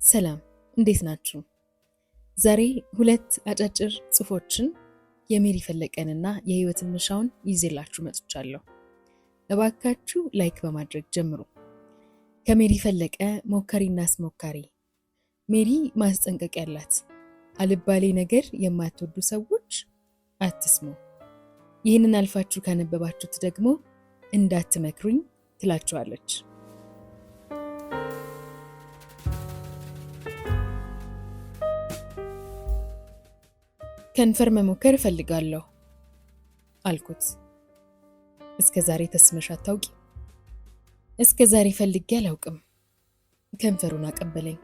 ሰላም፣ እንዴት ናችሁ? ዛሬ ሁለት አጫጭር ጽሑፎችን የሜሪ ፈለቀንና የህይወትን ምሻውን ይዤላችሁ መጥቻለሁ። እባካችሁ like በማድረግ ጀምሩ። ከሜሪ ፈለቀ ሞካሪና አስሞካሪ። ሜሪ ማስጠንቀቂያ አላት። አልባሌ ነገር የማትወዱ ሰዎች አትስሙ። ይህንን አልፋችሁ ካነበባችሁት ደግሞ እንዳትመክሩኝ ትላችኋለች። ከንፈር መሞከር እፈልጋለሁ አልኩት። እስከ ዛሬ ተስመሽ አታውቂ? እስከ ዛሬ ፈልጌ አላውቅም። ከንፈሩን አቀበለኝ።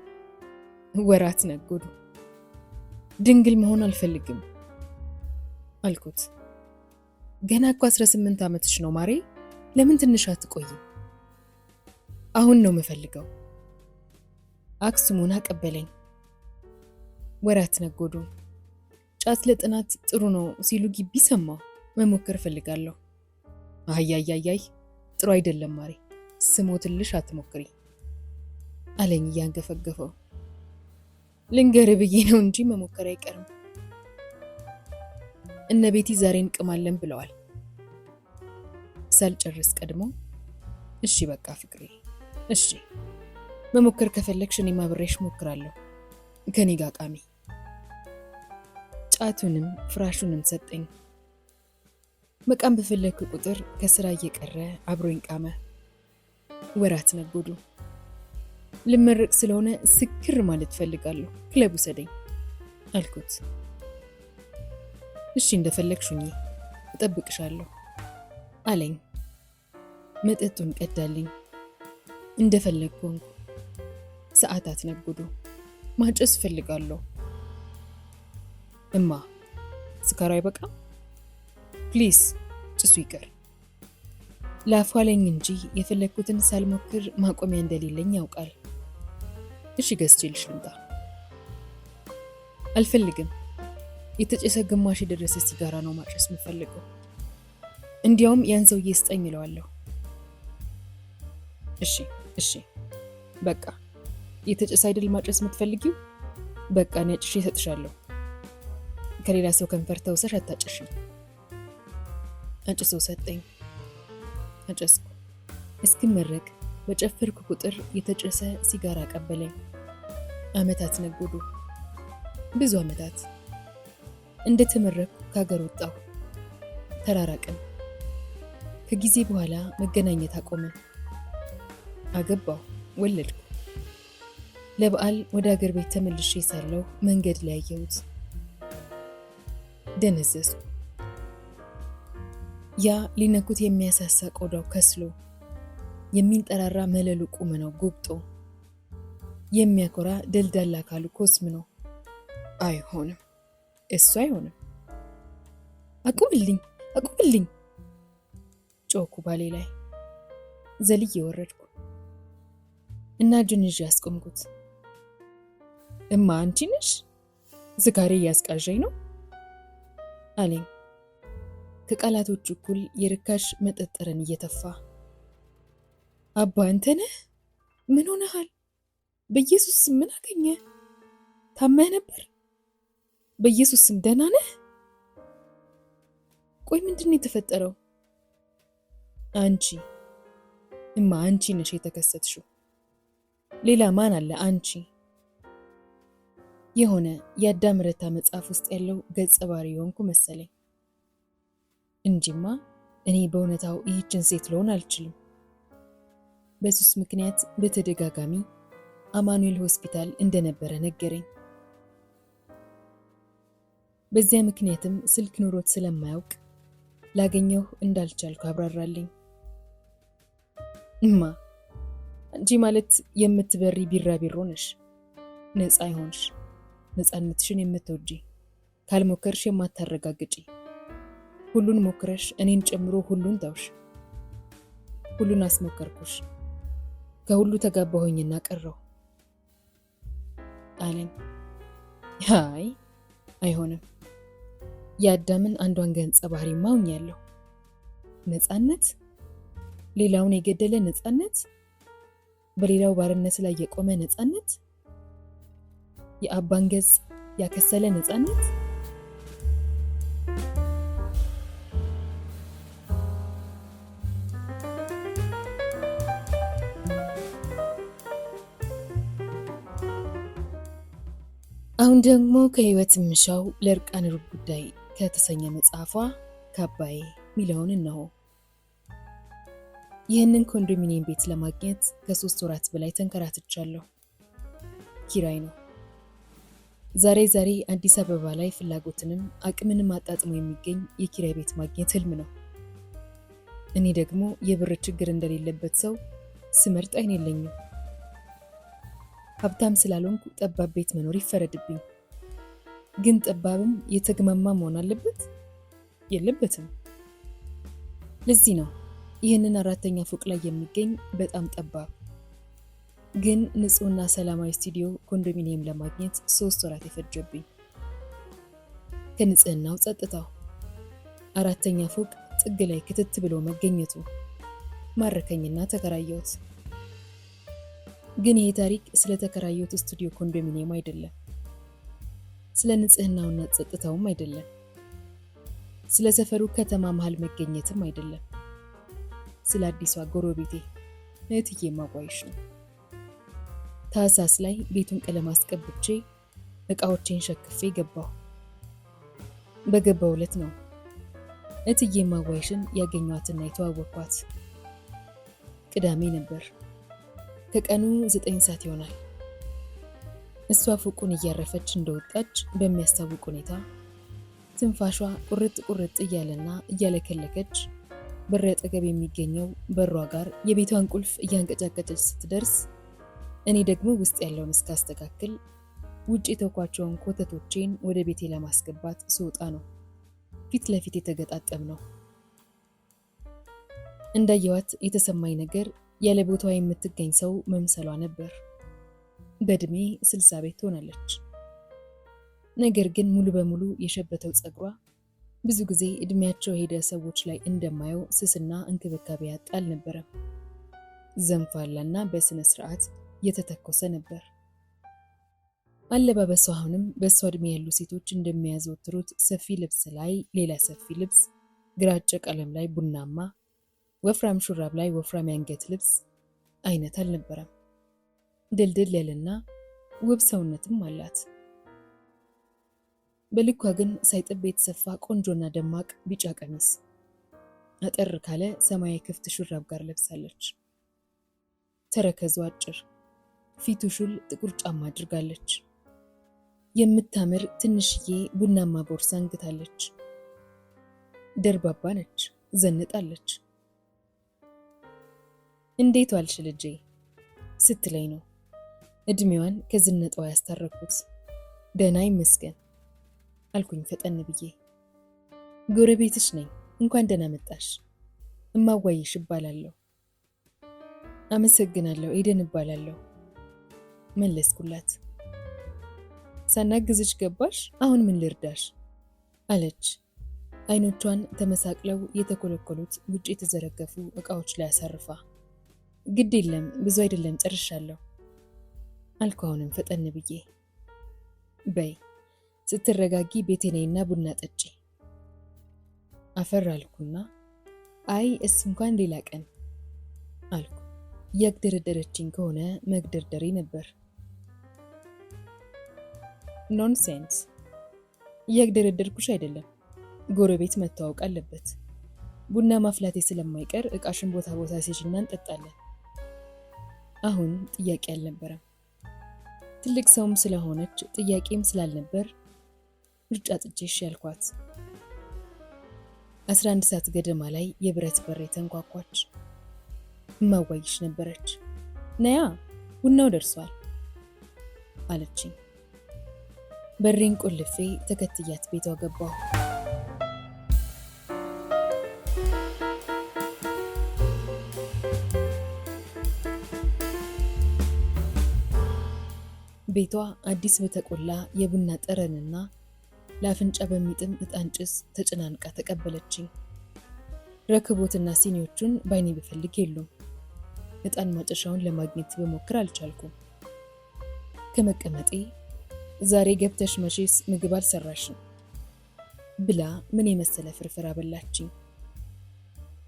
ወራት ነጎዱ። ድንግል መሆን አልፈልግም አልኩት። ገና እኮ 18 ዓመትሽ ነው ማሬ፣ ለምን ትንሽ አትቆይም? አሁን ነው የምፈልገው። አክሱሙን አቀበለኝ። ወራት ነጎዱ። ጫት ለጥናት ጥሩ ነው ሲሉ ግቢ ሰማሁ። መሞከር እፈልጋለሁ። አያያያይ ጥሩ አይደለም ማሬ፣ ስሞትልሽ አትሞክሪ አለኝ እያንገፈገፈው። ልንገር ብዬ ነው እንጂ መሞከር አይቀርም። እነ ቤቲ ዛሬ እንቅማለን ብለዋል። ሳልጨርስ ቀድሞ እሺ በቃ ፍቅሬ፣ እሺ መሞከር ከፈለግሽ እኔም አብሬሽ እሞክራለሁ፣ ከኔ ጋር ቃሚ። ጫቱንም ፍራሹንም ሰጠኝ። መቃም በፈለግኩ ቁጥር ከስራ እየቀረ አብሮኝ ቃመ። ወራት ነጎዱ። ልመረቅ ስለሆነ ስክር ማለት ፈልጋለሁ፣ ክለብ ውሰደኝ አልኩት። እሺ እንደፈለግሽ ሁኚ፣ እጠብቅሻለሁ አለኝ። መጠጡን ቀዳልኝ። እንደፈለግኩ ሆንኩ። ሰዓታት ነጎዱ። ማጨስ እፈልጋለሁ። እማ ስካሩ አይበቃም? Please ጭሱ ይቅር። ላፏለኝ እንጂ የፈለግኩትን ሳልሞክር ማቆሚያ እንደሌለኝ ያውቃል። እሺ ገዝቼልሽ ልምጣ። አልፈልግም። የተጨሰ ግማሽ የደረሰ ሲጋራ ነው ማጨስ የምፈልገው። እንዲያውም ያን ሰውዬ ስጠኝ እለዋለሁ። እሺ እሺ በቃ የተጨሰ አይደል ማጨስ የምትፈልጊው? በቃ እኔ አጭሼ እሰጥሻለሁ። ከሌላ ሰው ከንፈር ተውሰሽ አታጭሽም። አጭሶ ሰጠኝ። አጨስኩ። እስክመረቅ በጨፈርኩ ቁጥር የተጨሰ ሲጋራ ቀበለኝ። ዓመታት ነጎዱ። ብዙ ዓመታት። እንደተመረቅኩ ከሀገር ወጣሁ። ተራራቅን። ከጊዜ በኋላ መገናኘት አቆምን። አገባሁ፣ ወለድኩ። ለበዓል ወደ አገር ቤት ተመልሼ ሳለሁ መንገድ ላይ አየሁት። ደነዘዝኩ። ያ ሊነኩት የሚያሳሳ ቆዳው ከስሎ፣ የሚንጠራራ መለሉ ቁመናው ጎብጦ፣ የሚያኮራ ደልዳላ አካሉ ኮስምኖ፣ አይሆንም፣ እሱ አይሆንም። አቁምልኝ፣ አቁምልኝ ጮኩ ባሌ ላይ። ዘልዬ ወረድኩ እና እጁን ይዤ አስቆምኩት። እማ አንቺ ነሽ? ስካሬ እያስቃዠኝ ነው አለኝ። ከቃላቶቹ እኩል የርካሽ መጠጥ ጠረን እየተፋ። አባ አንተ ነህ? ምን ሆነሃል? በኢየሱስ ስም ምን አገኘ? ታመህ ነበር? በኢየሱስ ስም ደህና ነህ? ቆይ ምንድን ነው የተፈጠረው? አንቺ እማ አንቺ ነሽ የተከሰትሽው። ሌላ ማን አለ? አንቺ። የሆነ የአዳም ረታ መጽሐፍ ውስጥ ያለው ገጸ ባህሪ የሆንኩ መሰለኝ። እንጂማ እኔ በእውነታው ይህችን ሴት ልሆን አልችልም። በሱስ ምክንያት በተደጋጋሚ አማኑኤል ሆስፒታል እንደነበረ ነገረኝ። በዚያ ምክንያትም ስልክ ኑሮት ስለማያውቅ ላገኘው እንዳልቻልኩ አብራራልኝ። እማ አንቺ ማለት የምትበሪ ቢራቢሮ ነሽ፣ ነፃ ይሆንሽ፣ ነፃነትሽን የምትወጂ፣ ካልሞከርሽ የማታረጋግጪ፣ ሁሉን ሞክረሽ እኔን ጨምሮ ሁሉን ተውሽ። ሁሉን አስሞከርኩሽ፣ ከሁሉ ተጋባሁኝና ቀረሁ አለኝ። አይ አይሆንም፣ የአዳምን አንዷን ገጸ ባህሪ ማውኛለሁ። ነፃነት ሌላውን የገደለ ነፃነት፣ በሌላው ባርነት ላይ የቆመ ነፃነት፣ የአባን ገጽ ያከሰለ ነፃነት። አሁን ደግሞ ከህይወት ምሻው ለእርቃን ሩብ ጉዳይ ከተሰኘ መጽሐፏ ካባዬ ሚለውን እነሆ። ይህንን ኮንዶሚኒየም ቤት ለማግኘት ከ3 ወራት በላይ ተንከራትቻለሁ። ኪራይ ነው። ዛሬ ዛሬ አዲስ አበባ ላይ ፍላጎትንም አቅምንም አጣጥሞ የሚገኝ የኪራይ ቤት ማግኘት ህልም ነው። እኔ ደግሞ የብር ችግር እንደሌለበት ሰው ስመርጥ አይን የለኝም። ሀብታም ስላልሆንኩ ጠባብ ቤት መኖር ይፈረድብኝ። ግን ጠባብም የተግማማ መሆን አለበት? የለበትም። ለዚህ ነው ይህንን አራተኛ ፎቅ ላይ የሚገኝ በጣም ጠባብ ግን ንጹህና ሰላማዊ ስቱዲዮ ኮንዶሚኒየም ለማግኘት 3 ወራት የፈጀብኝ። ከንጽህናው ጸጥታው፣ አራተኛ ፎቅ ጥግ ላይ ክትት ብሎ መገኘቱ ማረከኝና ተከራየሁት። ግን ይሄ ታሪክ ስለ ተከራየሁት ስቱዲዮ ኮንዶሚኒየም አይደለም። ስለ ንጽህናውና ጸጥታውም አይደለም። ስለ ሰፈሩ ከተማ መሃል መገኘትም አይደለም። ስለ አዲሷ ጎረቤቴ እትዬ ማዋይሽ ነው። ታህሳስ ላይ ቤቱን ቀለም አስቀብቼ እቃዎቼን ሸክፌ ገባሁ። በገባሁ ዕለት ነው እትዬ ማዋይሽን ያገኘኋትና የተዋወቅኳት። ቅዳሜ ነበር። ከቀኑ 9 ሰዓት ይሆናል። እሷ ፎቁን እያረፈች እንደወጣች በሚያስታውቅ ሁኔታ ትንፋሿ ቁርጥ ቁርጥ እያለና እያለከለከች በር አጠገብ የሚገኘው በሯ ጋር የቤቷን ቁልፍ እያንቀጫቀጨች ስትደርስ፣ እኔ ደግሞ ውስጥ ያለውን እስካስተካክል ውጭ የተውኳቸውን ኮተቶቼን ወደ ቤቴ ለማስገባት ስወጣ ነው ፊት ለፊት የተገጣጠምነው። እንዳየዋት የተሰማኝ ነገር ያለ ቦታዋ የምትገኝ ሰው መምሰሏ ነበር። በእድሜ 60 ቤት ትሆናለች። ነገር ግን ሙሉ በሙሉ የሸበተው ፀጉሯ ብዙ ጊዜ እድሜያቸው የሄደ ሰዎች ላይ እንደማየው ስስና እንክብካቤ ያጣ አልነበረም። ዘንፋላና በስነ ስርዓት የተተኮሰ ነበር። አለባበሷ አሁንም በእሷ እድሜ ያሉ ሴቶች እንደሚያዘወትሩት ሰፊ ልብስ ላይ ሌላ ሰፊ ልብስ፣ ግራጫ ቀለም ላይ ቡናማ፣ ወፍራም ሹራብ ላይ ወፍራም የአንገት ልብስ አይነት አልነበረም። ድልድል ያለና ውብ ሰውነትም አላት። በልኳ ግን ሳይጥብ የተሰፋ ቆንጆና ደማቅ ቢጫ ቀሚስ አጠር ካለ ሰማያዊ ክፍት ሹራብ ጋር ለብሳለች። ተረከዙ አጭር፣ ፊቱ ሹል ጥቁር ጫማ አድርጋለች። የምታምር ትንሽዬ ቡናማ ቦርሳ አንግታለች። ደርባባ ነች፣ ዘንጣለች። "እንዴት ዋልሽ ልጄ?" ስትለኝ ነው እድሜዋን ከዝነጣዋ ያስታረኩት። "ደህና ይመስገን" አልኩኝ ፈጠን ብዬ። "ጎረቤትሽ ነኝ። እንኳን ደህና መጣሽ። እማዋይሽ እባላለሁ።" "አመሰግናለሁ፣ ኤደን እባላለሁ" መለስኩላት። "ሳናግዝሽ ገባሽ? አሁን ምን ልርዳሽ?" አለች። አይኖቿን ተመሳቅለው የተኮለኮሉት ውጭ የተዘረገፉ እቃዎች ላይ አሳርፋ። "ግድ የለም፣ ብዙ አይደለም፣ ጨርሻለሁ" አልኩ አሁንም ፈጠን ብዬ። "በይ ስትረጋጊ ቤቴ ነይና ቡና ጠጪ።" አፈር አልኩና "አይ፣ እሱ እንኳን ሌላ ቀን" አልኩ። እያግደረደረችኝ ከሆነ መግደርደሬ ነበር። "Nonsense፣ እያግደረደርኩሽ አይደለም። ጎረቤት መተዋወቅ አለበት። ቡና ማፍላቴ ስለማይቀር እቃሽን ቦታ ቦታ አስይዢና እንጠጣለን።" አሁን ጥያቄ አልነበረም። ትልቅ ሰውም ስለሆነች ጥያቄም ስላልነበር ምርጫ ጥጄ እሺ ያልኳት። 11 ሰዓት ገደማ ላይ የብረት በሬ ተንኳኳች። እማዋይሽ ነበረች። "ነያ፣ ቡናው ደርሷል" አለችኝ። በሬን ቆልፌ ተከትያት ቤቷ ገባሁ። ቤቷ አዲስ በተቆላ የቡና ጠረንና ለአፍንጫ በሚጥም ዕጣን ጭስ ተጨናንቃ ተቀበለችኝ። ረክቦትና ሲኒዎቹን ባይኔ ብፈልግ የሉም። ዕጣን ማጨሻውን ለማግኘት ብሞክር አልቻልኩም። ከመቀመጤ ዛሬ ገብተሽ መቼስ ምግብ አልሰራሽም ብላ ምን የመሰለ ፍርፍር አበላችኝ።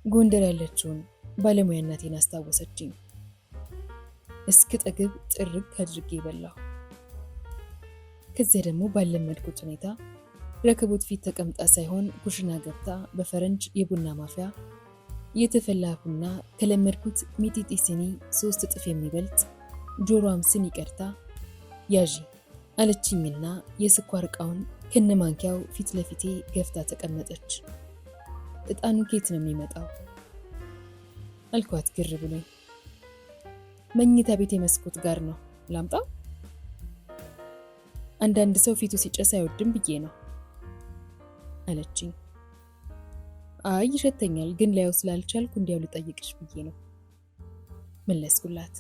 ጎንደር ያለችውን ባለሙያ እናቴን አስታወሰችኝ። እስክጠግብ ጥርግ አድርጌ በላሁ። ከዚያ ደግሞ ባለመድኩት ሁኔታ ረከቦት ፊት ተቀምጣ ሳይሆን ኩሽና ገብታ በፈረንጅ የቡና ማፍያ የተፈላ ቡና ከለመድኩት ሚጢጢ ሲኒ 3 እጥፍ የሚበልጥ ጆሮዋም ሲኒ ቀድታ ያዢ አለችኝና የስኳር ዕቃውን ከነማንኪያው ፊት ለፊቴ ገፍታ ተቀመጠች። ዕጣኑ ኬት ነው የሚመጣው አልኳት ግር ብሎኝ። መኝታ ቤት የመስኮት ጋር ነው፣ ላምጣው? አንዳንድ ሰው ፊቱ ሲጨስ አይወድም ብዬ ነው አለችኝ። አይ ይሸተኛል፣ ግን ላየው ስላልቻልኩ እንዲያው ልጠይቅሽ ብዬ ነው መለስኩላት።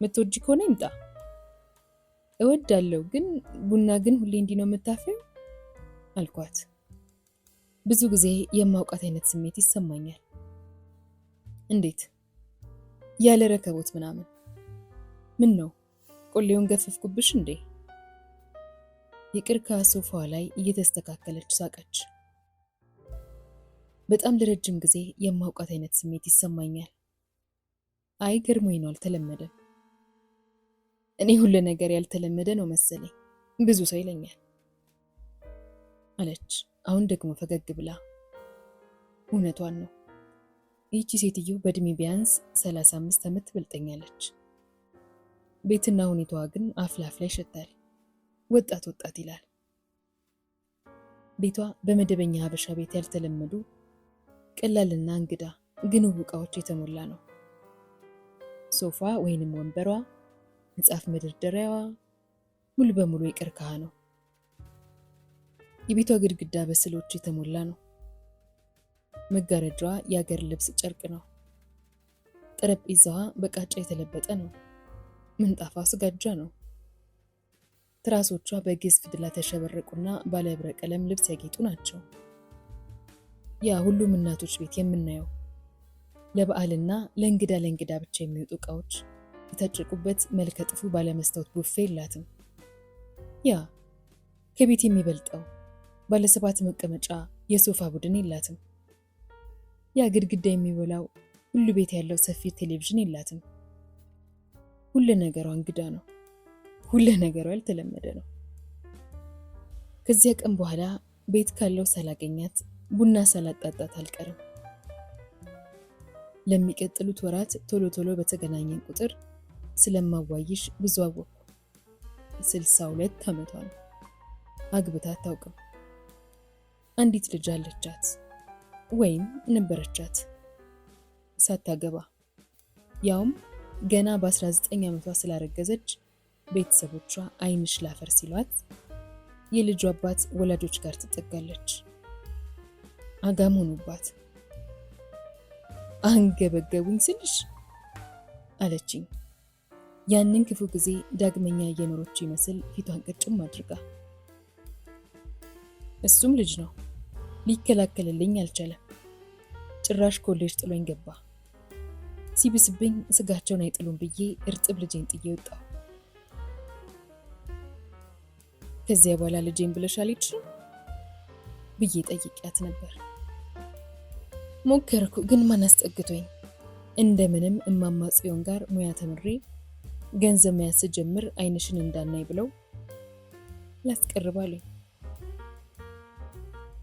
ምትወጂ ከሆነ ይምጣ። እወዳለሁ፣ ግን ቡና ግን ሁሌ እንዲህ ነው የምታፈው አልኳት። ብዙ ጊዜ የማውቃት አይነት ስሜት ይሰማኛል። እንዴት ያለ ረከቦት ምናምን? ምን ነው ቆሌውን ገፈፍኩብሽ እንዴ? የቅርካ ሶፋዋ ላይ እየተስተካከለች ሳቀች። በጣም ለረጅም ጊዜ የማውቃት አይነት ስሜት ይሰማኛል። አይ ገርሞኝ ነው፣ አልተለመደም። እኔ ሁሉ ነገር ያልተለመደ ነው መሰለኝ፣ ብዙ ሰው ይለኛል አለች። አሁን ደግሞ ፈገግ ብላ። እውነቷን ነው። ይህቺ ሴትዮ በእድሜ ቢያንስ 35 ዓመት ትበልጠኛለች። ቤትና ሁኔታዋ ግን አፍላፍ ላይ ይሸታል። ወጣት ወጣት ይላል። ቤቷ በመደበኛ ሀበሻ ቤት ያልተለመዱ ቀላልና እንግዳ ግን ውብ ዕቃዎች የተሞላ ነው። ሶፋ ወይንም ወንበሯ፣ መጽሐፍ መደርደሪያዋ ሙሉ በሙሉ የቀርከሃ ነው። የቤቷ ግድግዳ በስዕሎች የተሞላ ነው። መጋረጃዋ የአገር ልብስ ጨርቅ ነው። ጠረጴዛዋ በቃጫ የተለበጠ ነው። ምንጣፏ ስጋጃ ነው። ትራሶቿ በግዕዝ ፊደላት ያሸበረቁና ባለህብረ ቀለም ልብስ ያጌጡ ናቸው። ያ ሁሉም እናቶች ቤት የምናየው ለበዓልና ለእንግዳ ለእንግዳ ብቻ የሚወጡ ዕቃዎች የታጨቁበት መልከ ጥፉ ባለመስታወት ቡፌ የላትም። ያ ከቤት የሚበልጠው ባለ 7 መቀመጫ የሶፋ ቡድን የላትም። ያ ግድግዳ የሚበላው ሁሉ ቤት ያለው ሰፊ ቴሌቪዥን የላትም። ሁሉ ነገሯ እንግዳ ነው። ሁሉ ነገሯ ያልተለመደ ነው። ከዚያ ቀን በኋላ ቤት ካለው ሳላገኛት ቡና ሳላጣጣት አልቀርም። ለሚቀጥሉት ወራት ቶሎ ቶሎ በተገናኘን ቁጥር ስለማዋይሽ ብዙ አወቅኩ። 62 ዓመቷ ነው። አግብታ አታውቅም። አንዲት ልጅ አለቻት ወይም ነበረቻት ሳታገባ፣ ያውም ገና በ19 ዓመቷ ስላረገዘች ቤተሰቦቿ ዓይንሽ ላፈር ሲሏት የልጇ አባት ወላጆች ጋር ትጠጋለች። አጋም ሆኑባት። አንገበገቡኝ ስልሽ አለችኝ። ያንን ክፉ ጊዜ ዳግመኛ እየኖረች ይመስል ፊቷን ቅጭም አድርጋ። እሱም ልጅ ነው፣ ሊከላከልልኝ አልቻለም። ጭራሽ ኮሌጅ ጥሎኝ ገባ። ሲብስብኝ ስጋቸውን አይጥሉም ብዬ እርጥብ ልጄን ጥዬ ወጣሁ። ከዚያ በኋላ ልጄን ብለሽ አልሄድሽም ብዬ ጠይቂያት ነበር። ሞከርኩ፣ ግን ማን አስጠግቶኝ። እንደምንም እማማ ጽዮን ጋር ሙያ ተምሬ ገንዘብ መያዝ ስጀምር ዓይንሽን እንዳናይ ብለው ላስቀርባሉኝ።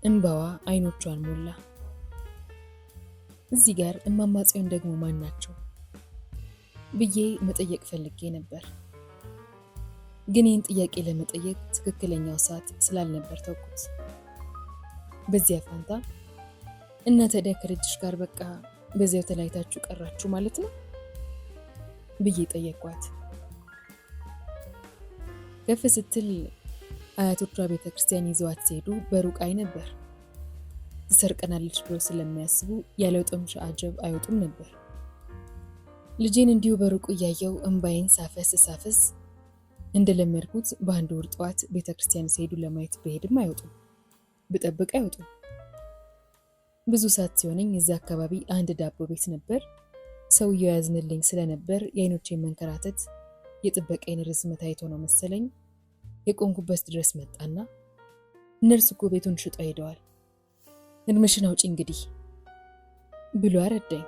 እንባዋ ዓይኖቿን ሞላ። እዚህ ጋር እማማ ጽዮን ደግሞ ማን ናቸው ብዬ መጠየቅ ፈልጌ ነበር። ግን ይህን ጥያቄ ለመጠየቅ ትክክለኛው ሰዓት ስላልነበር ተውኩት። በዚያ ፋንታ እና ታዲያ ከልጅሽ ጋር በቃ በዚያው ተለያይታችሁ ቀራችሁ ማለት ነው ብዬ ጠየኳት። ከፍ ስትል አያቶቿ ቤተክርስቲያን ይዘዋት ሲሄዱ በሩቅ አይ ነበር። ትሰርቀናለች ብለው ስለሚያስቡ ያለው ጥምሻ አጀብ አይወጡም ነበር። ልጄን እንዲሁ በሩቁ እያየው እምባዬን ሳፈስ ሳፈስ እንደለመድኩት በአንድ ወር ጠዋት ቤተክርስቲያን ሲሄዱ ለማየት ብሄድም አይወጡም፣ ብጠብቅ አይወጡም። ብዙ ሰዓት ሲሆነኝ እዛ አካባቢ አንድ ዳቦ ቤት ነበር። ሰውየው ያዝንልኝ ስለነበር የአይኖቼን መንከራተት የጥበቃዬን ርዝመት አይቶ ነው መሰለኝ የቆምኩበት ድረስ መጣና እነርሱ እኮ ቤቱን ሽጠው ሄደዋል፣ እድምሽን አውጪ እንግዲህ ብሎ አረዳኝ።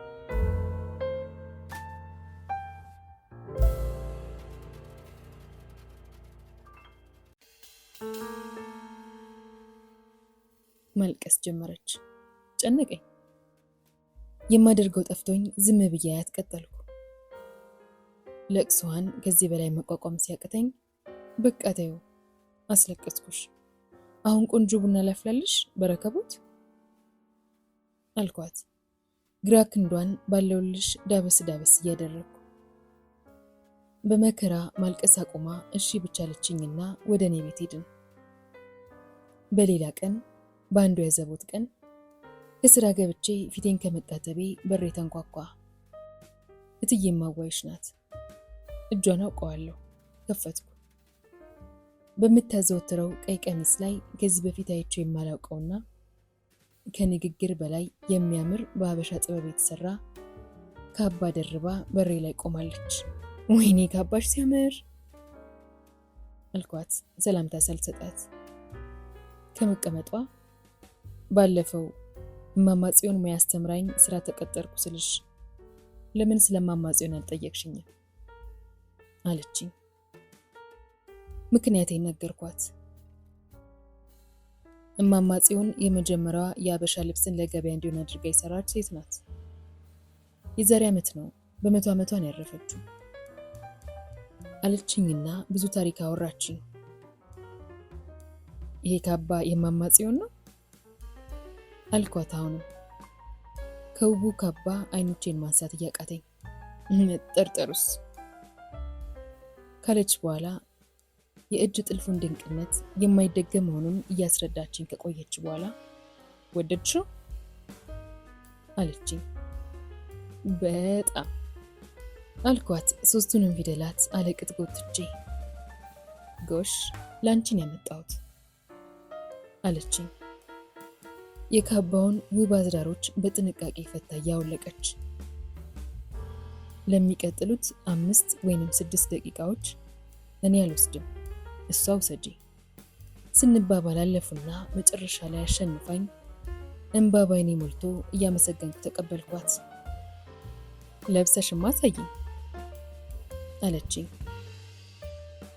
ማልቀስ ጀመረች። ጨነቀኝ። የማደርገው ጠፍቶኝ ዝም ብዬ አያት ቀጠልኩ። ለቅሶዋን ከዚህ በላይ መቋቋም ሲያቅተኝ በቃ ተይው፣ አስለቀስኩሽ፣ አሁን ቆንጆ ቡና ላፍላልሽ በረከቦት አልኳት፣ ግራ ክንዷን ባለውልሽ ዳበስ ዳበስ እያደረግኩ። በመከራ ማልቀስ አቁማ እሺ ብቻ አለችኝና ወደ እኔ ቤት ሄድን። በሌላ ቀን በአንዱ የዘቦት ቀን ከስራ ገብቼ ፊቴን ከመጣጠቤ በሬ ተንኳኳ። እትዬ ማዋይሽ ናት። እጇን አውቀዋለሁ። ከፈትኩ። በምታዘወትረው ቀይ ቀሚስ ላይ ከዚህ በፊት አይቼው የማላውቀውና ከንግግር በላይ የሚያምር በሀበሻ ጥበብ የተሰራ ካባ ደርባ በሬ ላይ ቆማለች። ወይኔ ካባሽ ሲያምር አልኳት ሰላምታ ሳልሰጣት ከመቀመጧ። ባለፈው እማማ ጽዮን ሙያ አስተምራኝ ስራ ተቀጠርኩ ስልሽ ለምን ስለማማ ጽዮን አልጠየቅሽኝም? አለችኝ። ምክንያቴን ነገርኳት። እማማ ጽዮን የመጀመሪያዋ የአበሻ ልብስን ለገበያ እንዲሆን አድርጋ የሰራች ሴት ናት። የዛሬ ዓመት ነው በ100 ዓመቷን ያረፈችው አለችኝና ብዙ ታሪክ አወራችኝ። ይሄ ካባ የእማማ ጽዮን ነው አልኳት። አሁንም ከውቡ ካባ አይኖቼን ማንሳት እያቃተኝ መጠርጠሩስ ካለች በኋላ የእጅ ጥልፉን ድንቅነት የማይደገም መሆኑን እያስረዳችኝ ከቆየች በኋላ ወደድሽው አለችኝ። በጣም አልኳት፣ ሶስቱንም ፊደላት አለቅጥ ጎትቼ። ጎሽ ላንቺን ያመጣሁት አለችኝ። የካባውን ውብ አዝራሮች በጥንቃቄ ፈታ እያወለቀች። ለሚቀጥሉት 5 ወይንም 6 ደቂቃዎች እኔ አልወስድም እሷ ውሰጂ ስንባባል አለፉና መጨረሻ ላይ አሸንፋኝ እንባ ባይኔ ሞልቶ እያመሰገንኩ ተቀበልኳት። ለብሰሽማ አሳይኝ አለችኝ።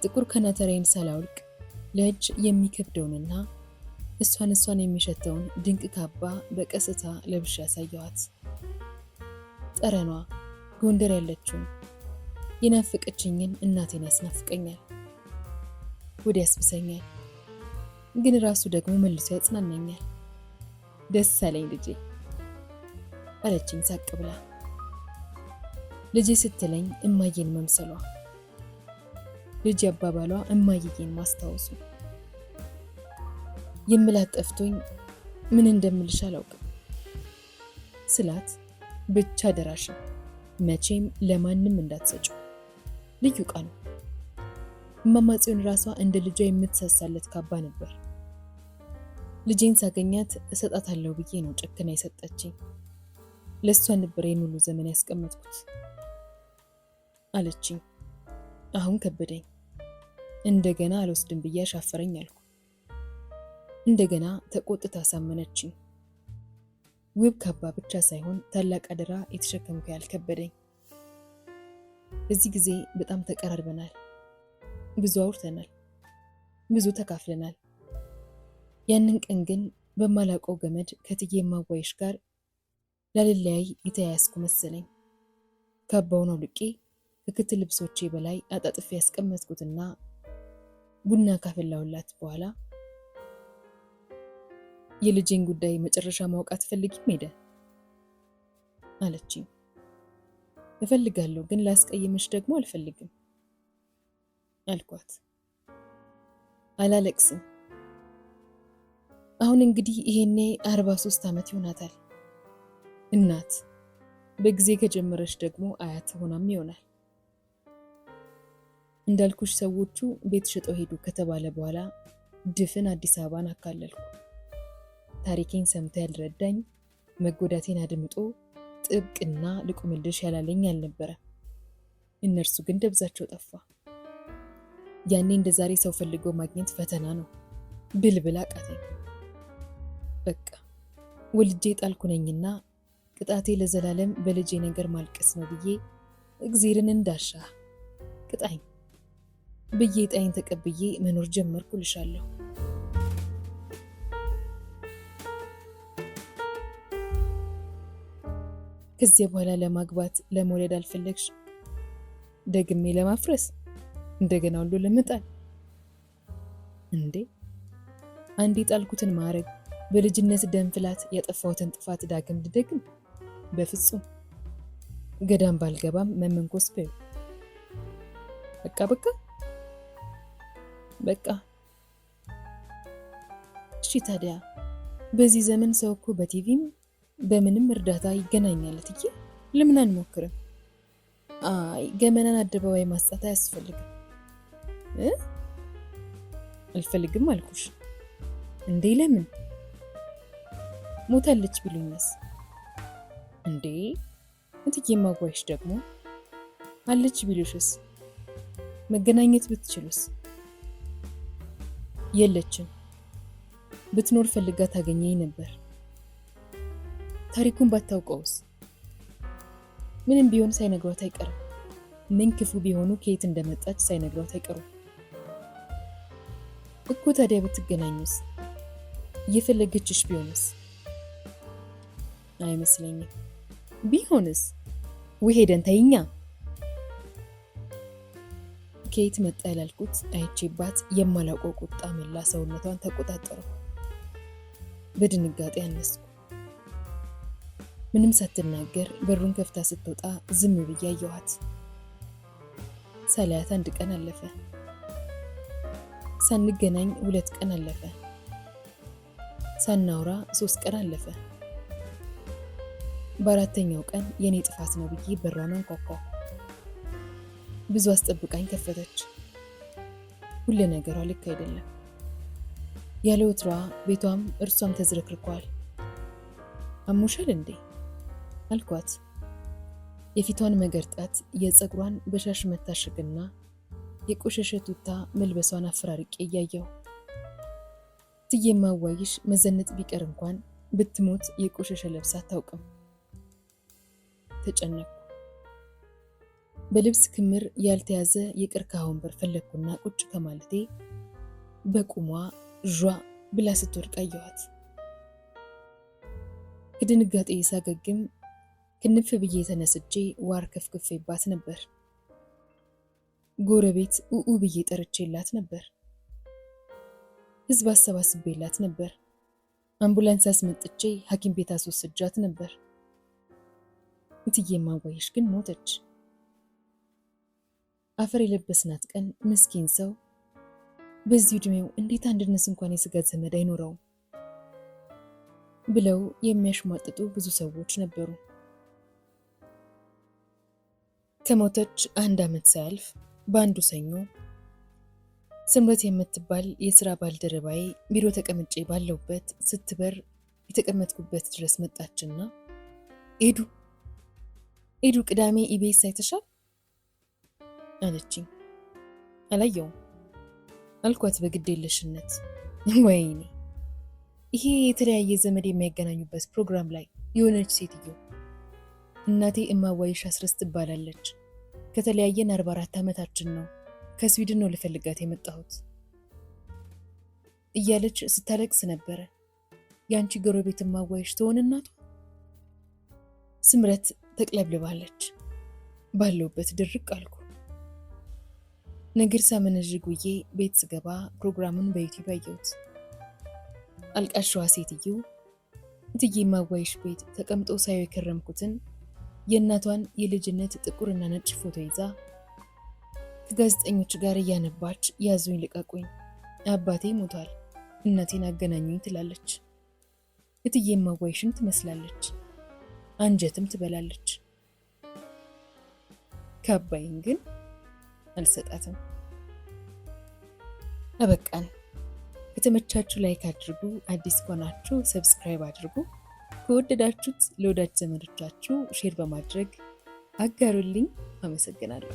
ጥቁር ከናተራዬን ሳላውልቅ ለእጅ የሚከብደውንና እሷን እሷን የሚሸተውን ድንቅ ካባ በቀስታ ለብሼ ያሳየኋት። ጠረኗ ጎንደር ያለችውን የናፈቀችኝን እናቴን ያስናፍቀኛል፣ ወዲያ ያስብሰኛል፣ ግን ራሱ ደግሞ መልሶ ያጽናናኛል። ደስ አለኝ ልጄ አለችኝ ሳቅ ብላ። ልጄ ስትለኝ እማዬን መምሰሏ፣ ልጅ አባባሏ እማዬን ማስታወሱ፣ የምላት ጠፍቶኝ ምን እንደምልሽ አላውቅም ስላት ብቻ ደራሽ መቼም ለማንም እንዳትሰጪው ልዩ ዕቃ ነው። እማማ ጽዮን ራሷ እንደ ልጇ የምትሳሳለት ካባ ነበር። ልጄን ሳገኛት እሰጣታለሁ ብዬ ነው ጨክና የሰጠችኝ። ለእሷ ነበር ይህን ሁሉ ዘመን ያስቀመጥኩት አለችኝ። አሁን ከበደኝ። እንደገና አልወስድም ብዬ አሻፈረኝ አልኩ። እንደገና ተቆጥታ አሳመነችኝ። ውብ ካባ ብቻ ሳይሆን ታላቅ አደራ የተሸከምኩ ያህል ከበደኝ። በዚህ ጊዜ በጣም ተቀራርበናል። ብዙ አውርተናል፣ ብዙ ተካፍለናል። ያንን ቀን ግን በማላውቀው ገመድ ከእትዬ ማዋይሽ ጋር ላልለያይ የተያያዝኩ መሰለኝ። ካባውን አውልቄ ከክት ልብሶቼ በላይ አጣጥፌ ያስቀመጥኩትና ቡና ካፈላሁላት በኋላ የልጄን ጉዳይ መጨረሻ ማወቅ አትፈልጊም ሄደ አለችኝ። እፈልጋለሁ፣ ግን ላስቀይምሽ ደግሞ አልፈልግም አልኳት። አላለቅስም። አሁን እንግዲህ ይሄኔ 43 ዓመት ይሆናታል። እናት በጊዜ ከጀመረች ደግሞ አያት ሆናም ይሆናል። እንዳልኩሽ ሰዎቹ ቤት ሽጠው ሄዱ ከተባለ በኋላ ድፍን አዲስ አበባን አካለልኩ። ታሪኬን ሰምቶ ያልረዳኝ፣ መጎዳቴን አድምጦ ጥብቅና ልቁምልሽ ያላለኝ አልነበረ። እነርሱ ግን ደብዛቸው ጠፋ። ያኔ እንደ ዛሬ ሰው ፈልጎ ማግኘት ፈተና ነው። ብልብል አቃተኝ። በቃ ወልጄ ጣልኩ ነኝና ቅጣቴ ለዘላለም በልጄ ነገር ማልቀስ ነው ብዬ እግዜርን እንዳሻ ቅጣኝ ብዬ ጣይን ተቀብዬ መኖር ጀመርኩ ልሻለሁ። ከዚያ በኋላ ለማግባት ለመውለድ አልፈለግሽ፣ ደግሜ ለማፍረስ እንደገና ሁሉ ለመጣል እንዴ? አንዴ ጣልኩትን ማዕረግ በልጅነት ደም ፍላት ያጠፋሁትን ጥፋት ዳግም ልደግም? በፍጹም። ገዳም ባልገባም መመንኮስ በዩ። በቃ በቃ በቃ። እሺ ታዲያ በዚህ ዘመን ሰው እኮ በቲቪም በምንም እርዳታ ይገናኛል። እትዬ ለምን አንሞክርም? አይ ገመናን አደባባይ ማስጣት አያስፈልግም። አልፈልግም አልኩሽ እንዴ? ለምን? ሞታለች ቢሉኝስ? እንዴ እትዬ ማጓይሽ ደግሞ አለች ቢሉሽስ? መገናኘት ብትችሉስ? የለችም። ብትኖር ፈልጋ ታገኘኝ ነበር። ታሪኩን ባታውቀውስ? ምንም ቢሆን ሳይነግሯት አይቀርም። ምን ክፉ ቢሆኑ ከየት እንደመጣች ሳይነግሯት አይቀሩም እኮ። ታዲያ ብትገናኙስ? እየፈለገችሽ ቢሆንስ? አይመስለኝም። ቢሆንስ? ውይ ሄደን ተይኛ። ከየት መጣ ያላልኩት አይቼባት የማላውቀው ቁጣ መላ ሰውነቷን ተቆጣጠረው። በድንጋጤ አነስኩ። ምንም ሳትናገር በሩን ከፍታ ስትወጣ ዝም ብዬ አየኋት። ሳላያት አንድ ቀን አለፈ። ሳንገናኝ 2 ቀን አለፈ። ሳናውራ 3 ቀን አለፈ። በአራተኛው ቀን የኔ ጥፋት ነው ብዬ በሯን አንኳኳሁ። ብዙ አስጠብቃኝ ከፈተች። ሁሉ ነገሯ ልክ አይደለም። ያለ ወትሯ ቤቷም እርሷም ተዝረክርኳል። አሞሻል እንዴ አልኳት። የፊቷን መገርጣት፣ የፀጉሯን በሻሽ መታሸግና የቆሸሸ ቱታ መልበሷን አፈራርቄ እያየሁ እትዬ እማዋይሽ መዘነጥ ቢቀር እንኳን ብትሞት የቆሸሸ ለብሳ አታውቅም። ተጨነቅኩ። በልብስ ክምር ያልተያዘ የቀርከሃ ወንበር ፈለግኩና ቁጭ ከማለቴ በቁሟ ዣ ብላ ስትወድቅ አየኋት። ከድንጋጤ ሳገግም ክንፍ ብዬ ተነስቼ ዋር ከፍክፌባት ነበር። ጎረቤት ኡኡ ብዬ ጠርቼላት ነበር። ህዝብ አሰባስቤላት ነበር። አምቡላንስ አስመጥቼ ሐኪም ቤት አስወስጃት ነበር። እትዬ እማዋይሽ ግን ሞተች። አፈር የለበስናት ቀን ምስኪን ሰው በዚህ ዕድሜው እንዴት አንድነት እንኳን የስጋ ዘመድ አይኖረውም ብለው የሚያሽሟጥጡ ብዙ ሰዎች ነበሩ። ከሞተች 1 ዓመት ሳያልፍ በአንዱ ሰኞ ስምረት የምትባል የስራ ባልደረባዬ ቢሮ ተቀምጬ ባለሁበት ስትበር የተቀመጥኩበት ድረስ መጣችና ኤዱ ኤዱ ቅዳሜ ኢቢኤስ አይተሻል አለችኝ። አላየውም አልኳት በግድ የለሽነት። ወይኔ ይሄ የተለያየ ዘመድ የሚያገናኙበት ፕሮግራም ላይ የሆነች ሴትዮ እናቴ እማዋይሽ አስረስ ትባላለች። ከተለያየን 44 ዓመታችን ነው። ከስዊድን ነው ልፈልጋት የመጣሁት እያለች ስታለቅስ ነበረ። ያንቺ ጎረቤት እማዋይሽ ትሆን እናቷ? ስምረት ተቅለብልባለች። ባለውበት ድርቅ አልኩ። ነገር ሳመነዥግ ውዬ ቤት ስገባ ፕሮግራሙን በዩቲዩብ አየሁት። አልቃሻዋ ሴትዮ እትዬ እማዋይሽ ቤት ተቀምጦ ሳየው የከረምኩትን የእናቷን የልጅነት ጥቁርና ነጭ ፎቶ ይዛ ከጋዜጠኞች ጋር እያነባች ያዙኝ ልቀቁኝ፣ አባቴ ሞቷል፣ እናቴን አገናኙኝ ትላለች። እትዬ እማዋይሽም ትመስላለች፣ አንጀትም ትበላለች። ካባይን ግን አልሰጣትም። አበቃን። ከተመቻችሁ like አድርጉ፣ አዲስ ከሆናችሁ subscribe አድርጉ፣ ከወደዳችሁት ለወዳጅ ዘመዶቻችሁ share በማድረግ አጋሩልኝ። አመሰግናለሁ።